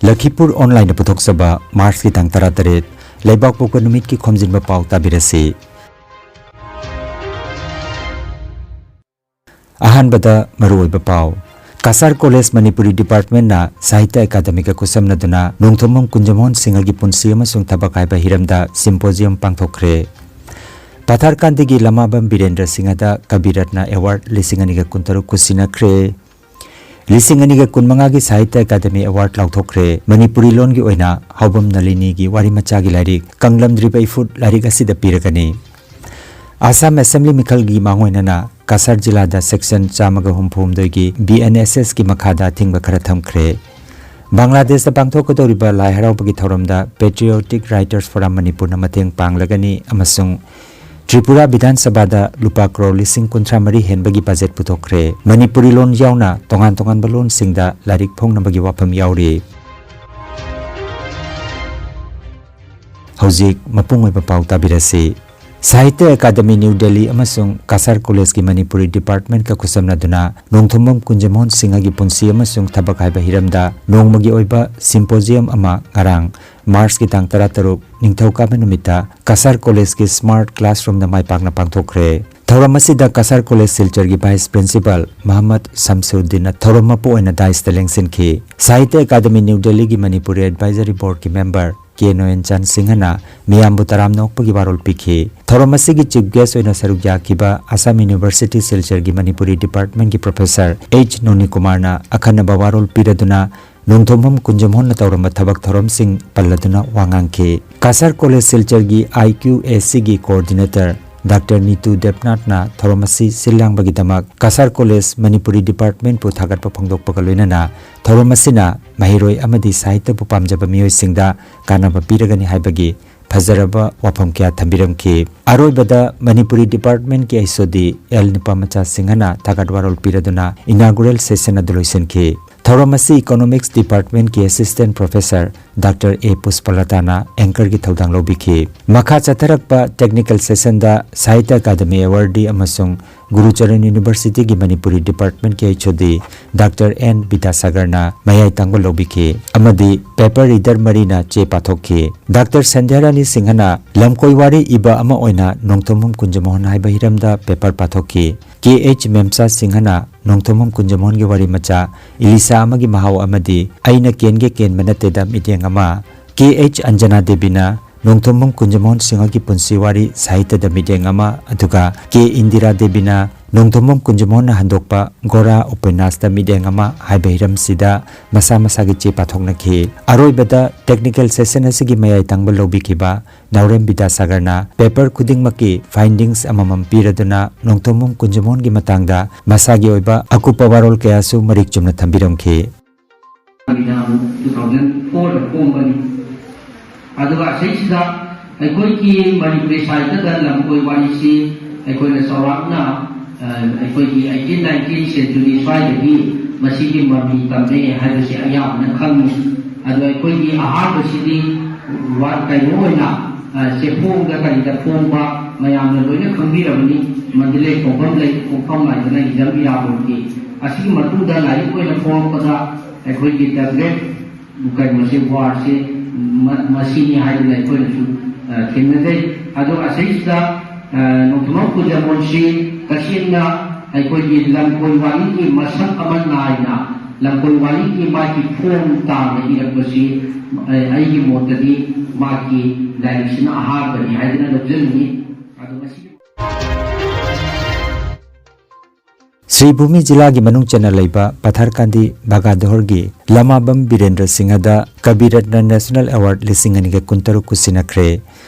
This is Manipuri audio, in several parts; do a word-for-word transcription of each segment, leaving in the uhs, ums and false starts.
ꯂꯈꯤꯄꯨꯔ ꯑꯣꯟꯂꯥꯏꯟꯗ ꯄꯨꯊꯣꯛꯆꯕ ꯃꯥꯔꯆꯀꯤ ꯇꯥꯡ ꯇꯔꯥꯇꯔꯦꯠ, ꯂꯩꯕꯥꯛꯄꯣꯛꯄ ꯅꯨꯃꯤꯠꯀꯤ ꯈꯣꯝꯖꯤꯟꯕ ꯄꯥꯎ ꯇꯥꯕꯤꯔꯁꯤ꯫ ꯑꯍꯥꯟꯕꯗ ꯃꯔꯨꯑꯣꯏꯕ ꯄꯥꯎ꯫ ꯀꯁꯥꯔ ꯀꯣꯂꯦꯖ ꯃꯅꯤꯄꯨꯔꯤ ꯗꯤꯄꯥꯔꯠꯃꯦꯟꯅ ꯁꯥꯍꯤꯇ꯭ꯌ ꯑꯦꯀꯥꯗꯃꯤꯒ ꯈꯨꯠꯁꯝꯅꯗꯨꯅ ꯅꯣꯡꯊꯣꯝꯕꯝ ꯀꯨꯟꯖꯃꯣꯍꯟ ꯁꯤꯡꯍꯒꯤ ꯄꯨꯟꯁꯤ ꯑꯃꯁꯨꯡ ꯊꯕꯛ ꯍꯥꯏꯕ ꯍꯤꯔꯝꯗ ꯁꯤꯝꯄꯣꯖꯤꯌꯝ ꯄꯥꯡꯊꯣꯛꯈ꯭ꯔꯦ꯫ ꯄꯊꯥꯔꯀꯥꯟꯗꯒꯤ ꯂꯃꯥꯕꯝ ꯕꯤꯔꯦꯟꯗ꯭ꯔ ꯁꯤꯡꯍꯗ ꯀꯕꯤ ꯔꯠꯅ ꯑꯦꯋꯥꯔꯗ ꯂꯤꯁꯤꯡ ꯑꯅꯤꯒ ꯀꯨꯟꯇꯔꯨꯛ ꯈꯨꯠꯁꯤꯟꯅꯈ꯭ꯔꯦ꯫ ꯂꯤꯁꯤꯡ ꯑꯅꯤꯒ ꯀꯨꯟꯃꯉꯥꯒꯤ ꯁꯥꯍꯤꯇ꯭ꯌ ꯑꯦꯀꯥꯗꯃꯤ ꯑꯦꯋꯥꯔꯗ ꯂꯥꯎꯊꯣꯛꯈ꯭ꯔꯦ꯫ ꯃꯅꯤꯄꯨꯔꯤ ꯂꯣꯟꯒꯤ ꯑꯣꯏꯅ ꯍꯥꯎꯕꯝ ꯅꯂꯤꯅꯤꯒꯤ ꯋꯥꯔꯤ ꯃꯆꯥꯒꯤ ꯂꯥꯏꯔꯤꯛ ꯀꯪꯂꯝꯗ꯭ꯔꯤꯕ ꯏꯐꯨꯠ ꯂꯥꯏꯔꯤꯛ ꯑꯁꯤꯗ ꯄꯤꯔꯒꯅꯤ꯫ ꯑꯁꯥꯝ ꯑꯦꯁꯦꯝꯕ꯭ꯂꯤ ꯃꯤꯈꯜꯒꯤ ꯃꯥꯡꯑꯣꯏꯅꯅ ꯀꯁꯥꯔ ꯖꯤꯂꯥꯗ ꯁꯦꯛꯁꯟ ꯆꯥꯝꯃꯒ ꯍꯨꯝꯐꯨꯍꯨꯝꯗꯣꯏꯒꯤ ꯕꯤ ꯑꯦꯟ ꯑꯦꯁ ꯑꯦꯁꯀꯤ ꯃꯈꯥꯗ ꯑꯊꯤꯡꯕ ꯈꯔ ꯊꯝꯈ꯭ꯔꯦ꯫ ꯕꯪꯒ꯭ꯂꯥꯗꯦꯁꯇ ꯄꯥꯡꯊꯣꯛꯀꯗꯧꯔꯤꯕ ꯂꯥꯏ ꯍꯔꯥꯎꯕꯒꯤ ꯊꯧꯔꯝꯗ Patriotic Writers Forum ꯃꯅꯤꯄꯨꯔꯅ ꯃꯇꯦꯡ ꯄꯥꯡꯂꯒꯅꯤ ꯑꯃꯁꯨꯡ ꯇ꯭ꯔꯤꯄꯨꯔꯥ ꯕꯤꯙꯥꯟ ꯁꯚꯥꯗ ꯂꯨꯄꯥ ꯀ꯭ꯔꯣꯔ ꯂꯤꯁꯤꯡ ꯀꯨꯟꯊ꯭ꯔꯥ ꯃꯔꯤ ꯍꯦꯟꯕꯒꯤ ꯕꯖꯦꯠ ꯄꯨꯊꯣꯛꯈ꯭ꯔꯦ꯫ ꯃꯅꯤꯄꯨꯔꯤ ꯂꯣꯟ ꯌꯥꯎꯅ ꯇꯣꯉꯥꯟ ꯇꯣꯉꯥꯟꯕ ꯂꯣꯟꯁꯤꯡꯗ ꯂꯥꯏꯔꯤꯛ ꯐꯣꯡꯅꯕꯒꯤ ꯋꯥꯐꯝ ꯌꯥꯎꯔꯤ꯫ ꯍꯧꯖꯤꯛ ꯃꯄꯨꯡ ꯑꯣꯏꯕ ꯄꯥꯎ ꯇꯥꯕꯤꯔꯁꯤ꯫ ꯁꯥꯍꯤꯇ꯭ꯌ ꯑꯦꯀꯥꯗꯃꯤ ꯅ꯭ꯌꯨ ꯗꯦꯜꯂꯤ ꯑꯃꯁꯨꯡ ꯀꯁꯥꯔ ꯀꯣꯂꯦꯖꯀꯤ ꯃꯅꯤꯄꯨꯔꯤ ꯗꯤꯄꯥꯔꯠꯃꯦꯟꯠꯀ ꯈꯨꯠꯁꯝꯅꯗꯨꯅ ꯅꯣꯡꯊꯣꯝꯕꯝ ꯀꯨꯟꯖꯃꯣꯍꯟ ꯁꯤꯡꯍꯒꯤ ꯄꯨꯟꯁꯤ ꯑꯃꯁꯨꯡ ꯊꯕꯛ ꯍꯥꯏꯕ ꯍꯤꯔꯝꯗ ꯅꯣꯡꯃꯒꯤ ꯑꯣꯏꯕ ꯁꯤꯝꯄꯣꯖꯤꯌꯝ ꯑꯃ ꯉꯔꯥꯡ ꯃꯥꯔꯆꯀꯤ ꯇꯥꯡ ꯇꯔꯥꯇꯔꯨꯛ, ꯅꯤꯡꯊꯧꯀꯥꯕ ꯅꯨꯃꯤꯠꯇ ꯀꯁꯥꯔ ꯀꯣꯂꯦꯖꯀꯤ ꯁ꯭ꯃꯥꯔꯠ ꯀ꯭ꯂꯥꯁꯔꯨꯝꯗ ꯃꯥꯏ ꯄꯥꯛꯅ ꯄꯥꯡꯊꯣꯛꯈ꯭ꯔꯦ꯫ ꯊꯧꯔꯝ ꯑꯁꯤꯗ ꯀꯁꯥꯔ ꯀꯣꯂꯦꯖ ꯁꯤꯜꯆꯔꯒꯤ ꯚꯥꯏꯁ ꯄ꯭ꯔꯤꯟꯁꯤꯄꯥꯜ ꯃꯍꯝꯃꯗ ꯁꯝꯁꯨꯗꯤꯟꯅ ꯊꯧꯔꯝ ꯃꯄꯨ ꯑꯣꯏꯅ ꯗꯥꯏꯁꯇ ꯂꯦꯡꯁꯤꯟꯈꯤ꯫ ꯁꯥꯍꯤꯇ꯭ꯌ ꯑꯦꯀꯥꯗꯃꯤ ꯅ꯭ꯌꯨ ꯗꯦꯜꯂꯤꯒꯤ ꯃꯅꯤꯄꯨꯔꯤ ꯑꯦꯗꯚꯥꯏꯖꯔꯤ ꯕꯣꯔꯗꯀꯤ ꯃꯦꯝꯕꯔ ꯀꯦ ꯅꯣꯌꯟꯆꯥꯟ ꯁꯤꯡꯍꯅ ꯃꯤꯌꯥꯝꯕꯨ ꯇꯔꯥꯝꯅ ꯑꯣꯛꯄꯒꯤ ꯋꯥꯔꯣꯜ ꯄꯤꯈꯤ꯫ ꯊꯧꯔꯝ ꯑꯁꯤꯒꯤ ꯆꯤꯐ ꯒꯦꯁ ꯑꯣꯏꯅ ꯁꯔꯨꯛ ꯌꯥꯈꯤꯕ ꯑꯁꯥꯝ ꯌꯨꯅꯤꯚꯔꯁꯤꯇꯤ ꯁꯤꯜꯆꯔꯒꯤ ꯃꯅꯤꯄꯨꯔꯤ ꯗꯤꯄꯥꯔꯠꯃꯦꯟꯠꯀꯤ ꯄ꯭ꯔꯣꯐꯦꯁꯔ ꯑꯩꯆ ꯅꯣꯅꯤꯀꯨꯃꯥꯔꯅ ꯑꯈꯟꯅꯕ ꯋꯥꯔꯣꯜ ꯄꯤꯔꯗꯨꯅ ꯅꯣꯡꯊꯣꯝꯕꯝ ꯀꯨꯟꯖꯃꯣꯍꯟꯅ ꯇꯧꯔꯝꯕ ꯊꯕꯛ ꯊꯧꯔꯝꯁꯤꯡ ꯄꯜꯂꯗꯨꯅ ꯋꯥ ꯉꯥꯡꯈꯤ꯫ ꯀꯁꯥꯔ ꯀꯣꯂꯦꯖ ꯁꯤꯜꯆꯔꯒꯤ ꯑꯥꯏ ꯀ꯭ꯌꯨ ꯑꯦ ꯁꯤꯒꯤ ꯀꯣꯑꯣꯔꯗꯤꯅꯦꯇꯔ ꯗꯥꯛꯇꯔ ꯅꯤꯇꯨ ꯗꯦꯕꯅꯥꯊꯅ ꯊꯧꯔꯝ ꯑꯁꯤ ꯁꯤꯜ ꯂꯥꯡꯕꯒꯤꯗꯃꯛ ꯀꯁꯥꯔ ꯀꯣꯂꯦꯖ ꯃꯅꯤꯄꯨꯔꯤ ꯗꯤꯄꯥꯔꯠꯃꯦꯟꯠꯄꯨ ꯊꯥꯒꯠꯄ ꯐꯣꯡꯗꯣꯛꯄꯒ ꯂꯣꯏꯅꯅ ꯊꯧꯔꯝ ꯑꯁꯤꯅ ꯃꯍꯩꯔꯣꯏ ꯑꯃꯗꯤ ꯁꯥꯍꯤꯇ꯭ꯌꯕꯨ ꯄꯥꯝꯖꯕ ꯃꯤꯑꯣꯏꯁꯤꯡꯗ ꯀꯥꯟꯅꯕ ꯄꯤꯔꯒꯅꯤ ꯍꯥꯏꯕꯒꯤ ꯐꯖꯔꯕ ꯋꯥꯐꯝ ꯀꯌꯥ ꯊꯝꯕꯤꯔꯝꯈꯤ꯫ ꯑꯔꯣꯏꯕꯗ ꯃꯅꯤꯄꯨꯔꯤ ꯗꯤꯄꯥꯔꯠꯃꯦꯟꯠꯀꯤ ꯑꯩꯆ ꯑꯣ ꯗꯤ ꯑꯦꯜ ꯅꯨꯄꯥꯃꯆꯥ ꯁꯤꯡꯍꯅ ꯊꯥꯒꯠ ꯋꯥꯔꯣꯜ ꯄꯤꯔꯗꯨꯅ ꯏꯅꯥꯒꯨꯔꯦꯜ ꯁꯦꯁꯟ ꯑꯗꯨ ꯂꯣꯏꯁꯤꯟꯈꯤ꯫ ꯊꯧꯔꯝ ꯑꯁꯤ ꯏꯀꯣꯅꯣꯃꯤꯛꯁ ꯗꯤꯄꯥꯔꯠꯃꯦꯟꯠꯀꯤ ꯑꯦꯁꯤꯁꯇꯦꯟꯠ ꯄ꯭ꯔꯣꯐꯦꯁꯔ ꯗꯥꯛꯇꯔ ꯑꯦ ꯄꯨꯁꯄꯂꯇꯥꯅ ꯑꯦꯡꯀꯔꯒꯤ ꯊꯧꯗꯥꯡ ꯂꯧꯕꯤꯈꯤ꯫ ꯃꯈꯥ ꯆꯠꯊꯔꯛꯄ ꯇꯦꯛꯅꯤꯀꯦꯜ ꯁꯦꯁꯟꯗ ꯁꯥꯍꯤꯇ꯭ꯌ ꯑꯦꯀꯥꯗꯃꯤ ꯑꯦꯋꯥꯔꯗꯤ ꯑꯃꯁꯨꯡ ꯒꯨꯔꯨꯆꯔꯟ ꯌꯨꯅꯤꯚꯔꯁꯤꯇꯤꯒꯤ ꯃꯅꯤꯄꯨꯔꯤ ꯗꯤꯄꯥꯔꯠꯃꯦꯟꯠꯀꯤ ꯑꯩꯆ ꯑꯣ ꯗꯤ ꯗꯥꯛꯇꯔ ꯑꯦꯟ ꯕꯤꯗ꯭ꯌꯥꯁꯥꯒꯔꯅ ꯃꯌꯥꯏ ꯊꯪꯕ ꯂꯧꯕꯤꯈꯤ ꯑꯃꯗꯤ ꯄꯦꯄꯔ ꯔꯤꯗꯔ ꯃꯔꯤꯅ ꯆꯦ ꯄꯥꯊꯣꯛꯈꯤ꯫ ꯗꯥꯛꯇꯔ ꯁꯟꯙ꯭ꯌꯥꯔꯥꯅꯤ ꯁꯤꯡꯍꯅ ꯂꯝꯀꯣꯏ ꯋꯥꯔꯤ ꯏꯕ ꯑꯃ ꯑꯣꯏꯅ ꯅꯣꯡꯊꯣꯝꯕꯝ ꯀꯨꯟꯖꯃꯣꯍꯟ ꯍꯥꯏꯕ ꯍꯤꯔꯝꯗ ꯄꯦꯄꯔ ꯄꯥꯊꯣꯛꯈꯤ꯫ ꯀꯦ ꯑꯩꯆ ꯃꯦꯝꯆꯥ ꯁꯤꯡꯍꯅ ꯅꯣꯡꯊꯣꯝꯕꯝ ꯀꯨꯟꯖꯃꯣꯍꯟꯒꯤ ꯋꯥꯔꯤ ꯃꯆꯥ ꯏꯂꯤꯁꯥ ꯑꯃꯒꯤ ꯃꯍꯥꯎ ꯑꯃꯗꯤ ꯑꯩꯅ ꯀꯦꯟꯒꯦ ꯀꯦꯟꯕ ꯅꯠꯇꯦꯗ ꯃꯤꯠꯌꯦꯡ ꯑꯃ, ꯀꯦ ꯑꯩꯆ ꯑꯟꯖꯅꯥ ꯗꯦꯕꯤꯅ ꯅꯣꯡꯊꯣꯝꯕꯝ ꯀꯨꯟꯖꯃꯣꯍꯟ ꯁꯤꯡꯍꯒꯤ ꯄꯨꯟꯁꯤ ꯋꯥꯔꯤ ꯁꯥꯍꯤꯇ꯭ꯌꯗ ꯃꯤꯠꯌꯦꯡ ꯑꯃ, ꯑꯗꯨꯒ ꯀꯦ ꯏꯟꯗꯤꯔꯥ ꯗꯦꯕꯤꯅ ꯅꯣꯡꯊꯣꯝꯕꯝ ꯀꯨꯟꯖꯃꯣꯍꯟꯅ ꯍꯟꯗꯣꯛꯄ ꯒꯣꯔꯥ ꯎꯄꯟꯌꯥꯁꯇ ꯃꯤꯠꯌꯦꯡ ꯑꯃ ꯍꯥꯏꯕ ꯍꯤꯔꯝꯁꯤꯗ ꯃꯁꯥ ꯃꯁꯥꯒꯤ ꯆꯦ ꯄꯥꯊꯣꯛꯅꯈꯤ꯫ ꯑꯔꯣꯏꯕꯗ ꯇꯦꯛꯅꯤꯀꯦꯜ ꯁꯦꯁꯟ ꯑꯁꯤꯒꯤ ꯃꯌꯥꯏ ꯊꯪꯕ ꯂꯧꯕꯤꯈꯤꯕ ꯅꯥꯎꯔꯦꯝ ꯕꯤꯗ꯭ꯌꯥꯁꯥꯒꯔꯅ ꯄꯦꯄꯔ ꯈꯨꯗꯤꯡꯃꯛꯀꯤ ꯐꯥꯏꯟꯗꯤꯡꯁ ꯑꯃꯃꯝ ꯄꯤꯔꯗꯨꯅ ꯅꯣꯡꯊꯣꯝꯕꯝ ꯀꯨꯟꯖꯃꯣꯍꯟꯒꯤ ꯃꯇꯥꯡꯗ ꯃꯁꯥꯒꯤ ꯑꯣꯏꯕ ꯑꯀꯨꯞꯄ ꯋꯥꯔꯣꯜ ꯀꯌꯥꯁꯨ ꯃꯔꯤꯛ ꯆꯨꯝꯅ ꯊꯝꯕꯤꯔꯝꯈꯤ꯫ ꯑꯩꯅ ꯑꯃꯨꯛ two thousand four ꯗ ꯐꯣꯡꯕꯅꯤ꯫ ꯑꯗꯨꯒ ꯑꯁꯤꯁꯤꯗ ꯑꯩꯈꯣꯏꯒꯤ ꯃꯅꯤꯄꯨꯔꯤ ꯁꯥꯍꯤꯇ꯭ꯌꯗ ꯂꯝꯀꯣꯏ ꯋꯥꯔꯤꯁꯤ ꯑꯩꯈꯣꯏꯅ ꯆꯥꯎꯔꯥꯛꯅ, ꯑ, ꯑꯩꯈꯣꯏꯒꯤ eighteen nineteenth century ꯁ꯭ꯋꯥꯏꯗꯒꯤ ꯃꯁꯤꯒꯤ ꯃꯃꯤ ꯇꯝꯃꯦ ꯍꯥꯏꯕꯁꯤ ꯑꯌꯥꯝꯕꯅ ꯈꯪꯉꯤ꯫ ꯑꯗꯣ ꯑꯩꯈꯣꯏꯒꯤ ꯑꯍꯥꯟꯕꯁꯤꯗꯤ ꯋꯥ-, ꯀꯩꯅꯣ ꯑꯣꯏꯅ, ꯑ, ꯆꯦꯐꯣꯡꯗ ꯀꯔꯤꯗ ꯐꯣꯡꯕ ꯃꯌꯥꯝꯅ ꯂꯣꯏꯅ ꯈꯪꯕꯤꯔꯕꯅꯤ꯫ ꯃꯟꯗꯂꯦ ꯈꯣꯡꯐꯝ ꯂꯩ, ꯈꯣꯡꯐꯝ ꯍꯥꯏꯗꯅ ꯍꯤꯖꯝ ꯏꯔꯥꯕꯣꯠꯀꯤ꯫ ꯑꯁꯤꯒꯤ ꯃꯇꯨꯡꯗ ꯂꯥꯏꯔꯤꯛ ꯑꯣꯏꯅ ꯐꯣꯡꯂꯛꯄꯗ ꯑꯩꯈꯣꯏꯒꯤ The Great ꯀꯩꯅꯣꯁꯦ, ꯋꯥꯔꯁꯦ ꯃ-, ꯃꯁꯤꯅꯤ ꯍꯥꯏꯗꯅ ꯑꯩꯈꯣꯏꯅꯁꯨ, ꯑ, ꯊꯦꯡꯅꯖꯩ꯫ ꯑꯗꯣ ꯑꯁꯤꯁꯤꯗ, ꯑ, ꯅꯣꯡꯊꯣꯝꯕꯝ ꯀꯨꯟꯖꯃꯣꯍꯟꯁꯤ ꯇꯁꯦꯡꯅ ꯑꯩꯈꯣꯏꯒꯤ ꯂꯝꯀꯣꯏ ꯋꯥꯔꯤꯒꯤ ꯃꯁꯛ ꯑꯃ ꯅꯥꯏꯅ ꯂꯝꯀꯣꯏ ꯋꯥꯔꯤꯒꯤ ꯃꯥꯒꯤ ꯐꯣꯝ ꯇꯥꯅ ꯏꯔꯛꯄꯁꯤ, ꯑ, ꯑꯩꯒꯤ ꯃꯣꯠꯇꯗꯤ ꯃꯥꯒꯤ ꯂꯥꯏꯔꯤꯛꯁꯤꯅ ꯑꯍꯥꯟꯕꯅꯤ ꯍꯥꯏꯗꯅ ꯂꯧꯖꯅꯤꯡꯏ꯫ ꯑꯗꯣ ꯃꯁꯤꯒꯤ ꯁ꯭ꯔꯤꯚꯨꯃꯤ ꯖꯤꯂꯥꯒꯤ ꯃꯅꯨꯡ ꯆꯟꯅ ꯂꯩꯕ ꯄꯊꯔꯀꯥꯟꯗꯤ ꯚꯥꯒꯥꯗꯣꯔꯒꯤ ꯂꯃꯥꯕꯝ ꯕꯤꯔꯦꯟꯗ꯭ꯔ ꯁꯤꯡꯍꯗ ꯀꯕꯤ ꯔꯠꯅ ꯅꯦꯁꯅꯦꯜ ꯑꯦꯋꯥꯔꯗ ꯂꯤꯁꯤꯡ ꯑꯅꯤꯒ ꯀꯨꯟꯇꯔꯨꯛ ꯈꯨꯠꯁꯤꯟꯅꯈ꯭ꯔꯦ꯫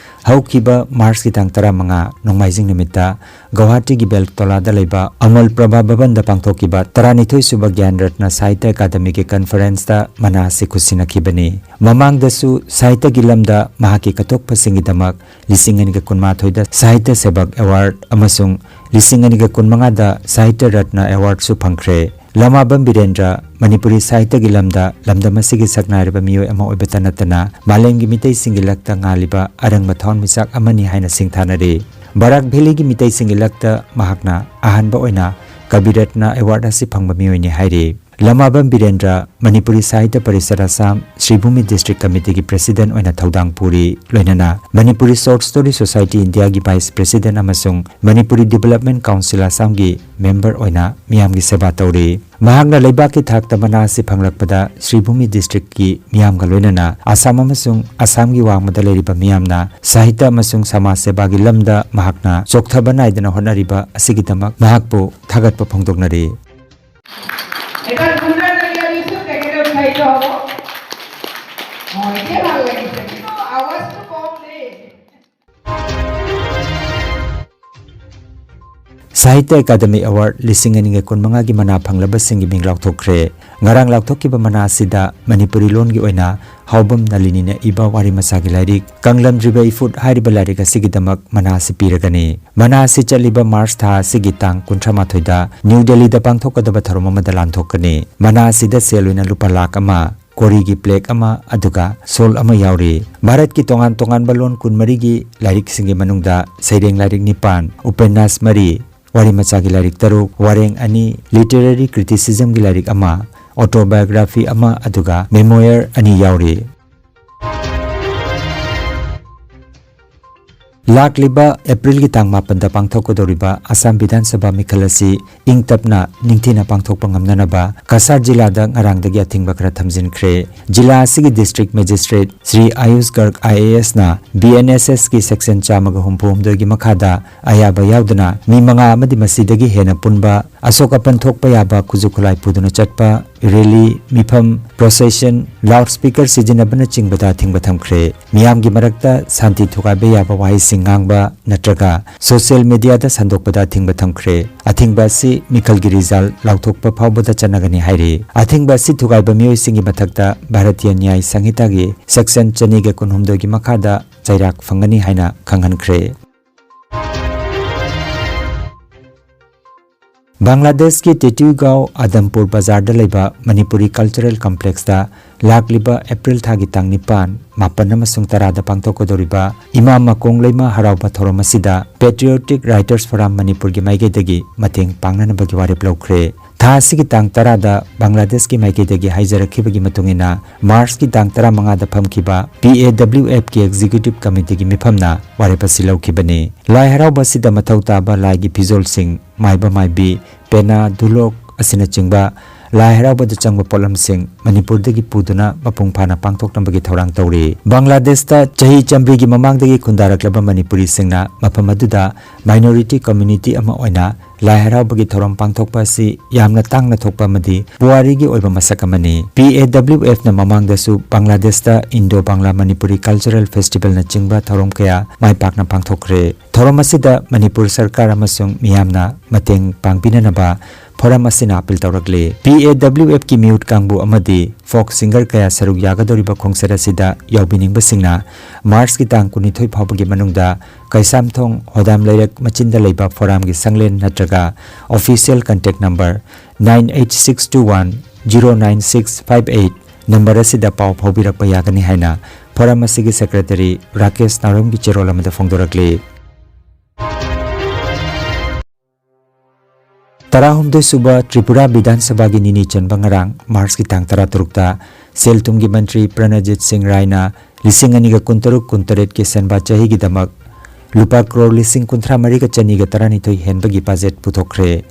ꯍꯧꯈꯤꯕ ꯃꯥꯔꯆꯀꯤ ꯇꯥꯡ ꯇꯔꯥꯃꯉꯥ, ꯅꯣꯡꯃꯥꯏꯖꯤꯡ ꯅꯨꯃꯤꯠꯇ ꯒꯧꯍꯥꯇꯤꯒꯤ ꯕꯦꯜꯇꯣꯂꯥꯗ ꯂꯩꯕ ꯑꯃꯜ ꯄ꯭ꯔꯚꯥ ꯚꯕꯟꯗ ꯄꯥꯡꯊꯣꯛꯈꯤꯕ ꯇꯔꯥꯅꯤꯊꯣꯏ ꯁꯨꯕ ꯒ꯭ꯌꯥꯟ ꯔꯠꯅ ꯁꯥꯍꯤꯇ꯭ꯌ ꯑꯦꯀꯥꯗꯃꯤꯒꯤ ꯀꯟꯐꯔꯦꯟꯁꯇ ꯃꯅꯥ ꯑꯁꯤ ꯈꯨꯠꯁꯤꯟꯅꯈꯤꯕꯅꯤ꯫ ꯃꯃꯥꯡꯗꯁꯨ ꯁꯥꯍꯤꯇ꯭ꯌꯒꯤ ꯂꯝꯗ ꯃꯍꯥꯛꯀꯤ ꯀꯠꯊꯣꯛꯄꯁꯤꯡꯒꯤꯗꯃꯛ ꯂꯤꯁꯤꯡ ꯑꯅꯤꯒ ꯀꯨꯟꯃꯥꯊꯣꯏꯗ ꯁꯥꯍꯤꯇ꯭ꯌ ꯁꯦꯕꯛ ꯑꯦꯋꯥꯔꯗ ꯑꯃꯁꯨꯡ ꯂꯤꯁꯤꯡ ꯑꯅꯤꯒ ꯀꯨꯟꯃꯉꯥꯗ ꯁꯥꯍꯤꯇ꯭ꯌ ꯔꯠꯅ ꯑꯦꯋꯥꯔꯗꯁꯨ ꯐꯪꯈ꯭ꯔꯦ꯫ ꯂꯃꯥꯕꯝ ꯕꯤꯔꯦꯟꯗ꯭ꯔ ꯃꯅꯤꯄꯨꯔꯤ ꯁꯥꯍꯤꯇ꯭ꯌꯒꯤ ꯂꯝꯗ ꯂꯝꯗꯝ ꯑꯁꯤꯒꯤ ꯁꯛꯅꯥꯏꯔꯕ ꯃꯤꯑꯣꯏ ꯑꯃ ꯑꯣꯏꯕꯇ ꯅꯠꯇꯅ ꯃꯥꯂꯦꯝꯒꯤ ꯃꯤꯇꯩꯁꯤꯡꯒꯤ ꯂꯛꯇ ꯉꯥꯜꯂꯤꯕ ꯑꯔꯪꯕ ꯊꯋꯥꯟꯃꯤꯆꯥꯛ ꯑꯃꯅꯤ ꯍꯥꯏꯅ ꯁꯤꯡꯊꯥꯅꯔꯤ꯫ ꯕꯔꯥꯛ ꯚꯦꯂꯤꯒꯤ ꯃꯤꯇꯩꯁꯤꯡꯒꯤ ꯂꯛꯇ ꯃꯍꯥꯛꯅ ꯑꯍꯥꯟꯕ ꯑꯣꯏꯅ ꯀꯕꯤꯔꯠꯅ ꯑꯦꯋꯥꯔꯗ ꯑꯁꯤ ꯐꯪꯕ ꯃꯤꯑꯣꯏꯅꯤ ꯍꯥꯏꯔꯤ꯫ ꯂꯃꯥꯕꯝ ꯕꯤꯔꯦꯟꯗ꯭ꯔ, ꯃꯅꯤꯄꯨꯔꯤ ꯁꯥꯍꯤꯇ꯭ꯌ ꯄꯔꯤꯁꯠ ꯑꯁꯥꯝ, ꯁ꯭ꯔꯤꯚꯨꯃꯤ ꯗꯤꯁꯇ꯭ꯔꯤꯛ ꯀꯃꯤꯇꯤꯒꯤ ꯄ꯭ꯔꯦꯁꯤꯗꯦꯟꯠ ꯑꯣꯏꯅ ꯊꯧꯗꯥꯡ ꯄꯨꯔꯤ, ꯂꯣꯏꯅꯅ ꯃꯅꯤꯄꯨꯔꯤ ꯁꯣꯔꯠ ꯁ꯭ꯇꯣꯔꯤ ꯁꯣꯁꯥꯏꯇꯤ ꯏꯟꯗꯤꯌꯥꯒꯤ ꯚꯥꯏꯁ ꯄ꯭ꯔꯦꯁꯤꯗꯦꯟꯠ ꯑꯃꯁꯨꯡ ꯃꯅꯤꯄꯨꯔꯤ ꯗꯤꯚꯦꯂꯞꯃꯦꯟꯠ ꯀꯥꯎꯟꯁꯤꯜ ꯑꯁꯥꯝꯒꯤ ꯃꯦꯝꯕꯔ ꯑꯣꯏꯅ ꯃꯤꯌꯥꯝꯒꯤ ꯁꯦꯕꯥ ꯇꯧꯔꯤ꯫ ꯃꯍꯥꯛꯅ ꯂꯩꯕꯥꯛꯀꯤ ꯊꯥꯛꯇ ꯃꯅꯥ ꯑꯁꯤ ꯐꯪꯂꯛꯄꯗ ꯁ꯭ꯔꯤꯚꯨꯃꯤ ꯗꯤꯁꯇ꯭ꯔꯤꯛꯀꯤ ꯃꯤꯌꯥꯝꯒ ꯂꯣꯏꯅꯅ ꯑꯁꯥꯝ ꯑꯃꯁꯨꯡ ꯑꯁꯥꯝꯒꯤ ꯋꯥꯡꯃꯗ ꯂꯩꯔꯤꯕ ꯃꯤꯌꯥꯝꯅ ꯁꯥꯍꯤꯇ꯭ꯌ ꯑꯃꯁꯨꯡ ꯁꯃꯥꯖ ꯁꯦꯕꯥꯒꯤ ꯂꯝꯗ ꯃꯍꯥꯛꯅ ꯆꯣꯛꯊꯕ ꯅꯥꯏꯗꯅ ꯍꯣꯠꯅꯔꯤꯕ ꯑꯁꯤꯒꯤꯗꯃꯛ ꯃꯍꯥꯛꯄꯨ ꯊꯥꯒꯠꯄ ꯐꯣꯡꯗꯣꯛꯅꯔꯤ꯫ এটা ঘূৰ্ণাই লাগে, আমি চব একেলগে উৎসাহিত হ'ব। অ, এতিয়া ভাল লাগিছে, কিন্তু আৱাজটো কম দেই। ꯁꯥꯍꯤꯇ꯭ꯌ ꯑꯦꯀꯥꯗꯦꯃꯤ ꯑꯦꯋꯥꯔꯗ ꯂꯤꯁꯤꯡ ꯑꯅꯤꯒ ꯀꯨꯟꯃꯉꯥꯒꯤ ꯃꯅꯥ ꯐꯪꯂꯕꯁꯤꯡꯒꯤ ꯃꯤꯡ ꯂꯥꯎꯊꯣꯛꯈ꯭ꯔꯦ꯫ ꯉꯔꯥꯡ ꯂꯥꯎꯊꯣꯛꯈꯤꯕ ꯃꯅꯥ ꯑꯁꯤꯗ ꯃꯅꯤꯄꯨꯔꯤ ꯂꯣꯟꯒꯤ ꯑꯣꯏꯅ ꯍꯥꯎꯕꯝ ꯅꯂꯤꯅꯤꯅ ꯏꯕ ꯋꯥꯔꯤ ꯃꯆꯥꯒꯤ ꯂꯥꯏꯔꯤꯛ ꯀꯪꯂꯝꯗ꯭ꯔꯤꯕ ꯏꯐꯨꯠ ꯍꯥꯏꯔꯤꯕ ꯂꯥꯏꯔꯤꯛ ꯑꯁꯤꯒꯤꯗꯃꯛ ꯃꯅꯥ ꯑꯁꯤ ꯄꯤꯔꯒꯅꯤ꯫ ꯃꯅꯥ ꯑꯁꯤ ꯆꯠꯂꯤꯕ ꯃꯥꯔꯆ ꯊꯥ ꯑꯁꯤꯒꯤ ꯇꯥꯡ ꯀꯨꯟꯊ꯭ꯔꯥ ꯃꯥꯊꯣꯏꯗ ꯅ꯭ꯌꯨ ꯗꯦꯜꯂꯤꯗ ꯄꯥꯡꯊꯣꯛꯀꯗꯕ ꯊꯧꯔꯝ ꯑꯃꯗ ꯂꯥꯟꯊꯣꯛꯀꯅꯤ꯫ ꯃꯅꯥ ꯑꯁꯤꯗ ꯁꯦꯜ ꯑꯣꯏꯅ ꯂꯨꯄꯥ ꯂꯥꯈ ꯑꯃ, ꯀꯣꯔꯤꯒꯤ ꯄ꯭ꯂꯦꯛ ꯑꯃ, ꯑꯗꯨꯒ ꯁꯣꯜ ꯑꯃ ꯌꯥꯎꯔꯤ꯫ ꯚꯥꯔꯠꯀꯤ ꯇꯣꯉꯥꯟ ꯇꯣꯉꯥꯟꯕ ꯂꯣꯟ ꯀꯨꯟꯃꯔꯤꯒꯤ ꯂꯥꯏꯔꯤꯛꯁꯤꯡꯒꯤ ꯃꯅꯨꯡꯗ ꯁꯩꯔꯦꯡ ꯂꯥꯏꯔꯤꯛ ꯅꯤꯄꯥꯟ, ꯎꯄꯟꯌꯥꯁ ꯃꯔꯤ, ꯋꯥꯔꯤ ꯃꯆꯥꯒꯤ ꯂꯥꯏꯔꯤꯛ ꯇꯔꯨꯛ, ꯋꯥꯔꯦꯡ ꯑꯅꯤ, ꯂꯤꯇꯔꯦꯔꯤ ꯀ꯭ꯔꯤꯇꯤꯁꯤꯖꯝꯒꯤ ꯂꯥꯏꯔꯤꯛ ꯑꯃ, ꯑꯣꯇꯣꯕꯥꯏꯑꯣꯒ꯭ꯔꯥꯐꯤ ꯑꯃ, ꯑꯗꯨꯒ ꯃꯦꯃꯣꯌꯔ ꯑꯅꯤ ꯌꯥꯎꯔꯤ꯫ ꯂꯥꯛꯂꯤꯕ ꯑꯦꯄ꯭ꯔꯤꯜꯒꯤ ꯇꯥꯡ ꯃꯥꯄꯟꯗ ꯄꯥꯡꯊꯣꯛꯀꯗꯧꯔꯤꯕ ꯑꯁꯥꯝ ꯕꯤꯙꯥꯟ ꯁꯚꯥ ꯃꯤꯈꯜ ꯑꯁꯤ ꯏꯪ ꯇꯞꯅ ꯅꯤꯡꯊꯤꯅ ꯄꯥꯡꯊꯣꯛꯄ ꯉꯝꯅꯅꯕ ꯀꯁꯥꯔ ꯖꯤꯂꯥꯗ ꯉꯔꯥꯡꯗꯒꯤ ꯑꯊꯤꯡꯕ ꯈꯔ ꯊꯝꯖꯤꯟꯈ꯭ꯔꯦ꯫ ꯖꯤꯂꯥ ꯑꯁꯤꯒꯤ district magistrate Shri Ayush Garg I A ꯑꯦꯁꯅ ꯕꯤ ꯑꯦꯟ ꯑꯦꯁ ꯑꯦꯁꯀꯤ ꯁꯦꯛꯁꯟ ꯆꯥꯝꯃꯒ ꯍꯨꯝꯐꯨ ꯍꯨꯝꯗꯣꯏꯒꯤ ꯃꯈꯥꯗ ꯑꯌꯥꯕ ꯌꯥꯎꯗꯅ ꯃꯤ ꯃꯉꯥ ꯑꯃꯗꯤ ꯃꯁꯤꯗꯒꯤ ꯍꯦꯟꯅ ꯄꯨꯟꯕ, ꯑꯁꯣꯛ ꯑꯄꯟ ꯊꯣꯛꯄ ꯌꯥꯕ ꯈꯨꯠꯁꯨ ꯈꯨꯠꯂꯥꯏ ꯄꯨꯗꯨꯅ ꯆꯠꯄ, ꯔꯦꯂꯤ, ꯃꯤꯐꯝ, ꯄ꯭ꯔꯣꯁꯦꯁꯟ, ꯂꯥꯎꯗ ꯁ꯭ꯄꯤꯀꯔ ꯁꯤꯖꯤꯟꯅꯕꯅꯆꯤꯡꯕꯗ ꯑꯊꯤꯡꯕ ꯊꯝꯈ꯭ꯔꯦ꯫ ꯃꯤꯌꯥꯝꯒꯤ ꯃꯔꯛꯇ ꯁꯥꯟꯇꯤ ꯊꯨꯒꯥꯏꯕ ꯌꯥꯕ ꯋꯥꯍꯩꯁꯤꯡ ꯉꯥꯡꯕ ꯅꯠꯇ꯭ꯔꯒ ꯁꯣꯁꯤꯌꯦꯜ ꯃꯤꯗꯤꯌꯥꯗ ꯁꯟꯗꯣꯛꯄꯗ ꯑꯊꯤꯡꯕ ꯊꯝꯈ꯭ꯔꯦ꯫ ꯑꯊꯤꯡꯕ ꯑꯁꯤ ꯃꯤꯈꯜꯒꯤ ꯔꯤꯖꯜ ꯂꯥꯎꯊꯣꯛꯄ ꯐꯥꯎꯕꯗ ꯆꯠꯅꯒꯅꯤ ꯍꯥꯏꯔꯤ꯫ ꯑꯊꯤꯡꯕ ꯑꯁꯤ ꯊꯨꯒꯥꯏꯕ ꯃꯤꯑꯣꯏꯁꯤꯡꯒꯤ ꯃꯊꯛꯇ ꯚꯥꯔꯇꯤꯌ ꯅ꯭ꯌꯥꯌ ꯁꯪꯍꯤꯇꯥꯒꯤ ꯁꯦꯛꯁꯟ ꯆꯅꯤꯒ ꯀꯨꯟꯍꯨꯝꯗꯣꯏꯒꯤ ꯃꯈꯥꯗ ꯆꯩꯔꯥꯛ ꯐꯪꯒꯅꯤ ꯍꯥꯏꯅ ꯈꯪꯍꯟꯈ꯭ꯔꯦ꯫ ꯕꯪꯒ꯭ꯂꯥꯗꯦꯁꯀꯤ ꯇꯦꯇꯨꯒꯥꯎ ꯑꯗꯝꯄꯨꯔ ꯕꯖꯥꯔꯗ ꯂꯩꯕ ꯃꯅꯤꯄꯨꯔꯤ ꯀꯜꯆꯔꯦꯜ ꯀꯝꯄ꯭ꯂꯦꯛꯁꯇ ꯂꯥꯛꯂꯤꯕ ꯑꯦꯄ꯭ꯔꯤꯜ ꯊꯥꯒꯤ ꯇꯥꯡ ꯅꯤꯄꯥꯟ, ꯃꯥꯄꯟ ꯑꯃꯁꯨꯡ ꯇꯔꯥꯗ ꯄꯥꯡꯊꯣꯛꯀꯗꯧꯔꯤꯕ ꯏꯃꯥ ꯃꯀꯣꯡ ꯂꯩꯃ ꯍꯔꯥꯎꯕ ꯊꯧꯔꯝ ꯑꯁꯤꯗ Patriotic Writers Forum ꯃꯅꯤꯄꯨꯔꯒꯤ ꯃꯥꯏꯀꯩꯗꯒꯤ ꯃꯇꯦꯡ ꯄꯥꯡꯅꯅꯕꯒꯤ ꯋꯥꯔꯦꯞ ꯂꯧꯈ꯭ꯔꯦ꯫ ꯊꯥ ꯑꯁꯤꯒꯤ ꯇꯥꯡ ꯇꯔꯥꯗ ꯕꯪꯒ꯭ꯂꯥꯗꯦꯁꯀꯤ ꯃꯥꯏꯀꯩꯗꯒꯤ ꯍꯥꯏꯖꯔꯛꯈꯤꯕꯒꯤ ꯃꯇꯨꯡ ꯏꯟꯅ, ꯃꯥꯔꯆꯀꯤ ꯇꯥꯡ ꯇꯔꯥꯃꯉꯥꯗ ꯐꯝꯈꯤꯕ P A W F ꯀꯤ Executive Committeeꯒꯤ ꯃꯤꯐꯝꯅ ꯋꯥꯔꯦꯞ ꯑꯁꯤ ꯂꯧꯈꯤꯕꯅꯤ꯫ ꯂꯥꯏ ꯍꯔꯥꯎꯕ ꯑꯁꯤꯗ ꯃꯊꯧ ꯇꯥꯕ ꯂꯥꯏꯒꯤ ꯐꯤꯖꯣꯜꯁꯤꯡ, ꯃꯥꯏꯕ ꯃꯥꯏꯕꯤ, ꯄꯦꯅꯥ, ꯙꯨꯂꯣꯛ ꯑꯁꯤꯅꯆꯤꯡꯕ ꯂꯥꯏ ꯍꯔꯥꯎꯕꯗ ꯆꯪꯕ ꯄꯣꯠꯂꯝꯁꯤꯡ ꯃꯅꯤꯄꯨꯔꯗꯒꯤ ꯄꯨꯗꯨꯅ ꯃꯄꯨꯡ ꯐꯥꯅ ꯄꯥꯡꯊꯣꯛꯅꯕꯒꯤ ꯊꯧꯔꯥꯡ ꯇꯧꯔꯤ꯫ ꯕꯪꯒ꯭ꯂꯥꯗꯦꯁꯇ ꯆꯍꯤ ꯆꯥꯝꯃꯔꯤꯒꯤ ꯃꯃꯥꯡꯗꯒꯤ ꯈꯨꯟꯗꯥꯔꯛꯂꯕ ꯃꯅꯤꯄꯨꯔꯤꯁꯤꯡꯅ ꯃꯐꯝ ꯑꯗꯨꯗ minority community ꯑꯃ ꯑꯣꯏꯅ ꯂꯥꯏ ꯍꯔꯥꯎꯕꯒꯤ ꯊꯧꯔꯝ ꯄꯥꯡꯊꯣꯛꯄ ꯑꯁꯤ ꯌꯥꯝꯅ ꯇꯥꯡꯅ ꯊꯣꯛꯄ ꯑꯃꯗꯤ ꯄꯨꯋꯥꯔꯤꯒꯤ ꯑꯣꯏꯕ ꯃꯁꯛ ꯑꯃꯅꯤ꯫ P A W Fꯅ ꯃꯃꯥꯡꯗꯁꯨ ꯕꯪꯒ꯭ꯂꯥꯗꯦꯁꯇ Indo Bangla Manipuri Cultural Festivalꯅꯆꯤꯡꯕ ꯊꯧꯔꯝ ꯀꯌꯥ ꯃꯥꯏ ꯄꯥꯛꯅ ꯄꯥꯡꯊꯣꯛꯈ꯭ꯔꯦ꯫ ꯊꯧꯔꯝ ꯑꯁꯤꯗ ꯃꯅꯤꯄꯨꯔ ꯁꯔꯀꯥꯔ ꯑꯃꯁꯨꯡ ꯃꯤꯌꯥꯝꯅ ꯃꯇꯦꯡ ꯄꯥꯡꯕꯤꯅꯅꯕ ꯐꯣꯔꯝ ꯑꯁꯤꯅ ꯑꯥꯄꯤꯜ ꯇꯧꯔꯛꯂꯤ꯫ P A W Fꯀꯤ ꯃꯤꯍꯨꯠ ꯀꯥꯡꯕꯨ ꯑꯃꯗꯤ ꯐꯣꯛ ꯁꯤꯡꯒꯔ ꯀꯌꯥ ꯁꯔꯨꯛ ꯌꯥꯒꯗꯧꯔꯤꯕ ꯈꯣꯡꯆꯠ ꯑꯁꯤꯗ ꯌꯥꯎꯕꯤꯅꯤꯡꯕꯁꯤꯡꯅ ꯃꯥꯔꯆꯀꯤ ꯇꯥꯡ ꯀꯨꯟꯅꯤꯊꯣꯏ ꯐꯥꯎꯕꯒꯤ ꯃꯅꯨꯡꯗ ꯀꯩꯁꯥꯝꯊꯣꯡ ꯍꯣꯗꯥꯝ ꯂꯩꯔꯛ ꯃꯆꯤꯟꯗ ꯂꯩꯕ ꯐꯣꯔꯝꯒꯤ ꯁꯪꯂꯦꯟ ꯅꯠꯇ꯭ꯔꯒ official contact number nine eight six two one zero nine six five eight number ꯑꯁꯤꯗ ꯄꯥꯎ ꯐꯥꯎꯕꯤꯔꯛꯄ ꯌꯥꯒꯅꯤ ꯍꯥꯏꯅ ꯐꯣꯔꯝ ꯑꯁꯤꯒꯤ ꯁꯦꯀ꯭ꯔꯦꯇꯔꯤ ꯔꯥꯀꯦꯁ ꯅꯥꯎꯔꯦꯝꯒꯤ ꯆꯦꯔꯣꯜ ꯑꯃꯗ ꯐꯣꯡꯗꯣꯔꯛꯂꯤ꯫ ꯇꯔꯥꯍꯨꯝꯗꯣꯏ ꯁꯨꯕ ꯇ꯭ꯔꯤꯄꯨꯔꯥ ꯕꯤꯙꯥꯟ ꯁꯚꯥꯒꯤ ꯅꯤꯅꯤ ꯆꯟꯕ ꯉꯔꯥꯡ, ꯃꯥꯔꯆꯀꯤ ꯇꯥꯡ ꯇꯔꯥꯇꯔꯨꯛꯇ ꯁꯦꯜ ꯊꯨꯝꯒꯤ ꯃꯟꯇ꯭ꯔꯤ ꯄ꯭ꯔꯅꯖꯤꯠ ꯁꯤꯡ ꯔꯥꯏꯅ ꯂꯤꯁꯤꯡ ꯑꯅꯤꯒ ꯀꯨꯟꯇꯔꯨꯛ ꯀꯨꯟꯇꯔꯦꯠꯀꯤ ꯁꯦꯟꯕꯥ ꯆꯍꯤꯒꯤꯗꯃꯛ ꯂꯨꯄꯥ ꯀ꯭ꯔꯣꯔ ꯂꯤꯁꯤꯡ ꯀꯨꯟꯊ꯭ꯔꯥ ꯃꯔꯤꯒ ꯆꯅꯤꯒ ꯇꯔꯥꯅꯤꯊꯣꯏ ꯍꯦꯟꯕꯒꯤ ꯕꯖꯦꯠ ꯄꯨꯊꯣꯛꯈ꯭ꯔꯦ꯫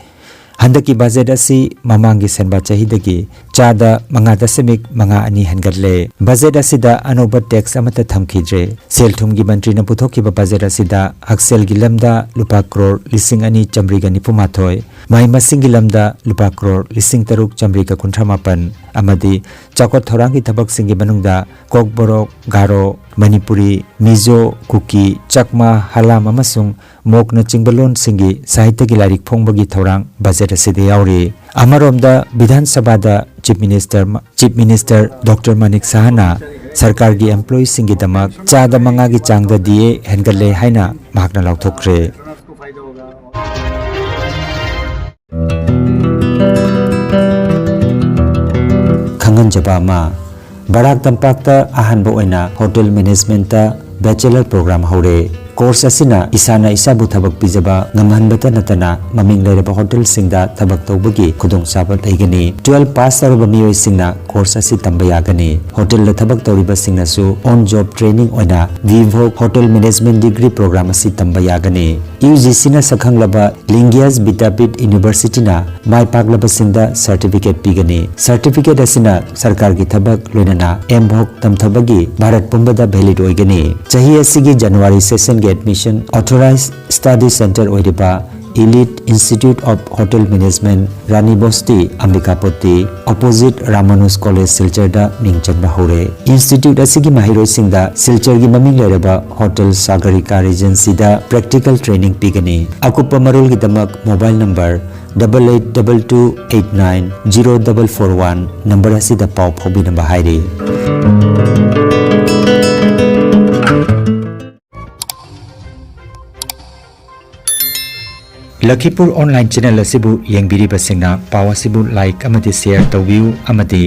ꯍꯟꯗꯛꯀꯤ ꯕꯖꯦꯠ ꯑꯁꯤ ꯃꯃꯥꯡꯒꯤ ꯁꯦꯟꯕꯥ ꯆꯍꯤꯗꯒꯤ ꯆꯥꯗ ꯃꯉꯥ ꯗꯁꯃꯤꯛ ꯃꯉꯥ ꯑꯅꯤ ꯍꯦꯟꯒꯠꯂꯦ꯫ ꯕꯖꯦꯠ ꯑꯁꯤꯗ ꯑꯅꯧꯕ ꯇꯦꯛꯁ ꯑꯃꯠꯇ ꯊꯝꯈꯤꯗ꯭ꯔꯦ꯫ ꯁꯦꯜ ꯊꯨꯝꯒꯤ ꯃꯟꯇ꯭ꯔꯤꯅ ꯄꯨꯊꯣꯛꯈꯤꯕ ꯕꯖꯦꯠ ꯑꯁꯤꯗ ꯍꯛꯁꯦꯜꯒꯤ ꯂꯝꯗ ꯂꯨꯄꯥ ꯀ꯭ꯔꯣꯔ ꯂꯤꯁꯤꯡ ꯑꯅꯤ ꯆꯥꯃꯔꯤꯒ ꯅꯤꯐꯨ ꯃꯥꯊꯣꯏ, ꯃꯍꯩ ꯃꯁꯤꯡꯒꯤ ꯂꯝꯗ ꯂꯨꯄꯥ ꯀ꯭ꯔꯣꯔ ꯂꯤꯁꯤꯡ ꯇꯔꯨꯛ ꯆꯥꯃꯔꯤꯒ ꯀꯨꯟꯊ꯭ꯔꯥ ꯃꯥꯄꯟ ꯑꯃꯗꯤ ꯆꯥꯎꯈꯠ ꯊꯧꯔꯥꯡꯒꯤ ꯊꯕꯛꯁꯤꯡꯒꯤ ꯃꯅꯨꯡꯗ ꯀꯣꯛꯕꯣꯔꯣꯛ, ꯒꯥꯔꯣ, ꯃꯅꯤꯄꯨꯔꯤ, ꯃꯤꯖꯣ, ꯀꯨꯀꯤ, ꯆꯛꯃꯥ, ꯍꯂꯥꯝ ꯑꯃꯁꯨꯡ ꯃꯣꯛꯅꯆꯤꯡꯕ ꯂꯣꯟꯁꯤꯡꯒꯤ ꯁꯥꯍꯤꯇ꯭ꯌꯒꯤ ꯂꯥꯏꯔꯤꯛ ꯐꯣꯡꯕꯒꯤ ꯊꯧꯔꯥꯡ ꯕꯖꯦꯠ ꯑꯁꯤꯗ ꯌꯥꯎꯔꯤ꯫ ꯑꯃꯔꯣꯝꯗ, ꯕꯤꯙꯥꯟ ꯁꯚꯥꯗ ꯆꯤꯐ ꯃꯤꯅꯤꯁꯇꯔ ꯃ-, ꯆꯤꯐ ꯃꯤꯅꯤꯁꯇꯔ ꯗꯣꯛꯇꯔ ꯃꯅꯤꯛ ꯁꯍꯥꯅ ꯁꯔꯀꯥꯔꯒꯤ ꯑꯦꯝꯄ꯭ꯂꯣꯌꯤꯁꯤꯡꯒꯤꯗꯃꯛ ꯆꯥꯗ ꯃꯉꯥꯒꯤ ꯆꯥꯡꯗ D A ꯍꯦꯟꯒꯠꯂꯦ ꯍꯥꯏꯅ ꯃꯍꯥꯛꯅ ꯂꯥꯎꯊꯣꯛꯈ꯭ꯔꯦ꯫ ꯈꯪꯍꯟꯖꯕ ꯑꯃ꯫ ꯕꯔꯥꯛ ꯇꯝꯄꯥꯛꯇ ꯑꯍꯥꯟꯕ ꯑꯣꯏꯅ ꯍꯣꯇꯦꯜ ꯃꯦꯅꯦꯖꯃꯦꯟꯠꯇ ꯕꯦꯆꯦꯂꯔ ꯄ꯭ꯔꯣꯒ꯭ꯔꯥꯝ ꯍꯧꯔꯦ꯫ ꯀꯣꯔꯁ ꯑꯁꯤꯅ ꯏꯁꯥꯅ ꯏꯁꯥꯕꯨ ꯊꯕꯛ ꯄꯤꯖꯕ ꯉꯝꯍꯟꯕꯇ ꯅꯠꯇꯅ ꯃꯃꯤꯡ ꯂꯩꯔꯕ ꯍꯣꯇꯦꯜꯁꯤꯡꯗ ꯊꯕꯛ ꯇꯧꯕꯒꯤ ꯈꯨꯗꯣꯡꯆꯥꯕ ꯂꯩꯒꯅꯤ꯫ ꯇꯨꯋꯦꯜꯐ ꯄꯥꯁ ꯇꯧꯔꯕ ꯃꯤꯑꯣꯏꯁꯤꯡꯅ ꯀꯣꯔꯁ ꯑꯁꯤ ꯇꯝꯕ ꯌꯥꯒꯅꯤ꯫ ꯍꯣꯇꯦꯜꯗ ꯊꯕꯛ ꯇꯧꯔꯤꯕꯁꯤꯡꯅꯁꯨ on job training ꯑꯣꯏꯅ ꯚꯤꯚꯣꯛ ꯍꯣꯇꯦꯜ ꯃꯦꯅꯦꯖꯃꯦꯟꯠ ꯗꯤꯒ꯭ꯔꯤ ꯄ꯭ꯔꯣꯒ꯭ꯔꯥꯝ ꯑꯁꯤ ꯇꯝꯕ ꯌꯥꯒꯅꯤ꯫ ꯌꯨ ꯖꯤ ꯁꯤꯅ ꯁꯛꯈꯪꯂꯕ ꯂꯤꯡꯒ꯭ꯌꯥꯁ ꯕꯤꯗ꯭ꯌꯥꯄꯤꯊ ꯌꯨꯅꯤꯚꯔꯁꯤꯇꯤꯅ ꯃꯥꯏ ꯄꯥꯛꯂꯕꯁꯤꯡꯗ ꯁꯔꯇꯤꯐꯤꯀꯦꯠ ꯄꯤꯒꯅꯤ꯫ ꯁꯔꯇꯤꯐꯤꯀꯦꯠ ꯑꯁꯤꯅ ꯁꯔꯀꯥꯔꯒꯤ ꯊꯕꯛ, ꯂꯣꯏꯅꯅ ꯑꯦꯝꯚꯣꯛ ꯇꯝꯊꯕꯒꯤ ꯚꯥꯔꯠ ꯄꯨꯝꯕꯗ ꯚꯦꯂꯤꯗ ꯑꯣꯏꯒꯅꯤ꯫ ꯆꯍꯤ ꯑꯁꯤꯒꯤ ꯖꯅꯋꯥꯔꯤ ꯁꯦꯁꯟꯒꯤ ꯑꯦꯗꯃꯤꯁꯟ ꯑꯣꯊꯣꯔꯥꯏꯖ ꯁ꯭ꯇꯗꯤ ꯁꯦꯟꯇꯔ ꯑꯣꯏꯔꯤꯕ Elite Institute of Hotel Management, Rani Bosti, Ambicapatty, opposite Ramanuj college, ꯁꯤꯜꯆꯔꯗ ꯃꯤꯡ ꯆꯟꯕ ꯍꯧꯔꯦ꯫ ꯏꯟꯁꯇꯤꯇ꯭ꯌꯨꯠ ꯑꯁꯤꯒꯤ ꯃꯍꯩꯔꯣꯏꯁꯤꯡꯗ ꯁꯤꯜꯆꯔꯒꯤ ꯃꯃꯤꯡ ꯂꯩꯔꯕ ꯍꯣꯇꯦꯜ ꯁꯥꯒꯔꯤꯀꯥ ꯔꯤꯖꯦꯟꯁꯤꯗ ꯄ꯭ꯔꯦꯛꯇꯤꯀꯦꯜ ꯇ꯭ꯔꯦꯅꯤꯡ ꯄꯤꯒꯅꯤ꯫ ꯑꯀꯨꯞꯄ ꯃꯔꯣꯜꯒꯤꯗꯃꯛ mobile number double eight double two eight nine zero double four one number ꯑꯁꯤꯗ ꯄꯥꯎ ꯐꯥꯎꯕꯤꯅꯕ ꯍꯥꯏꯔꯤ꯫ ꯂꯈꯤꯄꯨꯔ ꯑꯣꯟꯂꯥꯏꯟ ꯆꯦꯅꯦꯜ ꯑꯁꯤꯕꯨ ꯌꯦꯡꯕꯤꯔꯤꯕꯁꯤꯡꯅ ꯄꯥꯎ ꯑꯁꯤꯕꯨ ꯂꯥꯏꯛ ꯑꯃꯗꯤ ꯁꯦꯌꯔ ꯇꯧꯕꯤꯌꯨ ꯑꯃꯗꯤ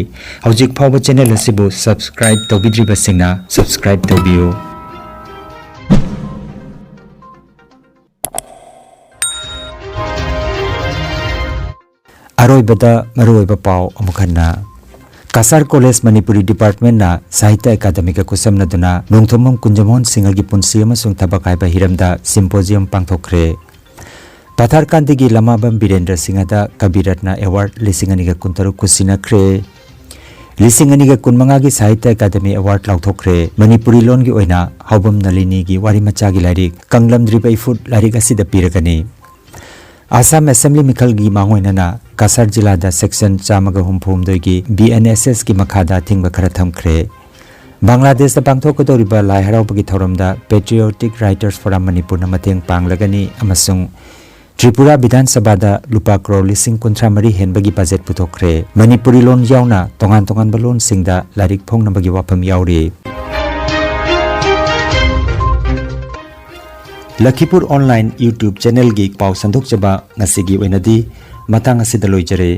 ꯍꯧꯖꯤꯛ ꯐꯥꯎꯕ ꯆꯦꯅꯦꯜ ꯑꯁꯤꯕꯨ ꯁꯕꯁꯀ꯭ꯔꯥꯏꯕ ꯇꯧꯕꯤꯗ꯭ꯔꯤꯕꯁꯤꯡꯅ ꯁꯕꯁꯀ꯭ꯔꯥꯏꯕ ꯇꯧꯕꯤꯌꯨ꯫ ꯑꯔꯣꯏꯕꯗ ꯃꯔꯨꯑꯣꯏꯕ ꯄꯥꯎ ꯑꯃꯨꯛ ꯍꯟꯅ꯫ ꯀꯁꯥꯔ ꯀꯣꯂꯦꯖ ꯃꯅꯤꯄꯨꯔꯤ ꯗꯤꯄꯥꯔꯠꯃꯦꯟꯠꯅ ꯁꯥꯍꯤꯇ꯭ꯌ ꯑꯦꯀꯥꯗꯃꯤꯒ ꯈꯨꯠꯁꯝꯅꯗꯨꯅ ꯅꯣꯡꯊꯣꯝꯕꯝ ꯀꯨꯟꯖꯃꯣꯍꯟ ꯁꯤꯡꯍꯒꯤ ꯄꯨꯟꯁꯤ ꯑꯃꯁꯨꯡ ꯊꯕꯛ ꯍꯥꯏꯕ ꯍꯤꯔꯝꯗ ꯁꯤꯝꯄꯣꯖꯤꯌꯝ ꯄꯥꯡꯊꯣꯛꯈ꯭ꯔꯦ꯫ ꯄꯊꯥꯔꯀꯥꯟꯗꯒꯤ ꯂꯃꯥꯕꯝ ꯕꯤꯔꯦꯟꯗ꯭ꯔ ꯁꯤꯡꯍꯗ ꯀꯕꯤ ꯔꯠꯅ ꯑꯦꯋꯥꯔꯗ ꯂꯤꯁꯤꯡ ꯑꯅꯤꯒ ꯀꯨꯟꯇꯔꯨꯛ ꯈꯨꯠꯁꯤꯟꯅꯈ꯭ꯔꯦ꯫ ꯂꯤꯁꯤꯡ ꯑꯅꯤꯒ ꯀꯨꯟꯃꯉꯥꯒꯤ ꯁꯥꯍꯤꯇ꯭ꯌ ꯑꯦꯀꯥꯗꯃꯤ ꯑꯦꯋꯥꯔꯗ ꯂꯥꯎꯊꯣꯛꯈ꯭ꯔꯦ꯫ ꯃꯅꯤꯄꯨꯔꯤ ꯂꯣꯟꯒꯤ ꯑꯣꯏꯅ ꯍꯥꯎꯕꯝ ꯅꯂꯤꯅꯤꯒꯤ ꯋꯥꯔꯤ ꯃꯆꯥꯒꯤ ꯂꯥꯏꯔꯤꯛ ꯀꯪꯂꯝꯗ꯭ꯔꯤꯕ ꯏꯐꯨꯠ ꯂꯥꯏꯔꯤꯛ ꯑꯁꯤꯗ ꯄꯤꯔꯒꯅꯤ꯫ ꯑꯁꯥꯝ ꯑꯦꯁꯦꯝꯕ꯭ꯂꯤ ꯃꯤꯈꯜꯒꯤ ꯃꯥꯡꯑꯣꯏꯅꯅ ꯀꯁꯥꯔ ꯖꯤꯂꯥꯗ ꯁꯦꯛꯁꯟ ꯆꯥꯝꯃꯒ ꯍꯨꯝꯐꯨꯍꯨꯝꯗꯣꯏꯒꯤ ꯕꯤ ꯑꯦꯟ ꯑꯦꯁ ꯑꯦꯁꯀꯤ ꯃꯈꯥꯗ ꯑꯊꯤꯡꯕ ꯈꯔ ꯊꯝꯈ꯭ꯔꯦ꯫ ꯕꯪꯒ꯭ꯂꯥꯗꯦꯁꯇ ꯄꯥꯡꯊꯣꯛꯀꯗꯧꯔꯤꯕ ꯂꯥꯏ ꯍꯔꯥꯎꯕꯒꯤ ꯊꯧꯔꯝꯗ Patriotic Writers Forum ꯃꯅꯤꯄꯨꯔꯅ ꯃꯇꯦꯡ ꯄꯥꯡꯂꯒꯅꯤ ꯑꯃꯁꯨꯡ ꯇ꯭ꯔꯤꯄꯨꯔꯥ ꯕꯤꯙꯥꯟ ꯁꯚꯥꯗ ꯂꯨꯄꯥ ꯀ꯭ꯔꯣꯔ ꯂꯤꯁꯤꯡ ꯀꯨꯟꯊ꯭ꯔꯥ ꯃꯔꯤ ꯍꯦꯟꯕꯒꯤ ꯕꯖꯦꯠ ꯄꯨꯊꯣꯛꯈ꯭ꯔꯦ꯫ ꯃꯅꯤꯄꯨꯔꯤ ꯂꯣꯟ ꯌꯥꯎꯅ ꯇꯣꯉꯥꯟ ꯇꯣꯉꯥꯟꯕ ꯂꯣꯟꯁꯤꯡꯗ ꯂꯥꯏꯔꯤꯛ ꯐꯣꯡꯅꯕꯒꯤ ꯋꯥꯐꯝ ꯌꯥꯎꯔꯤ꯫ ꯂꯈꯤꯄꯨꯔ ꯑꯣꯟꯂꯥꯏꯟ YouTube ꯆꯦꯅꯦꯜꯒꯤ ꯄꯥꯎ ꯁꯟꯗꯣꯛꯆꯕ ꯉꯁꯤꯒꯤ ꯑꯣꯏꯅꯗꯤ ꯃꯇꯥꯡ ꯑꯁꯤꯗ ꯂꯣꯏꯖꯔꯦ꯫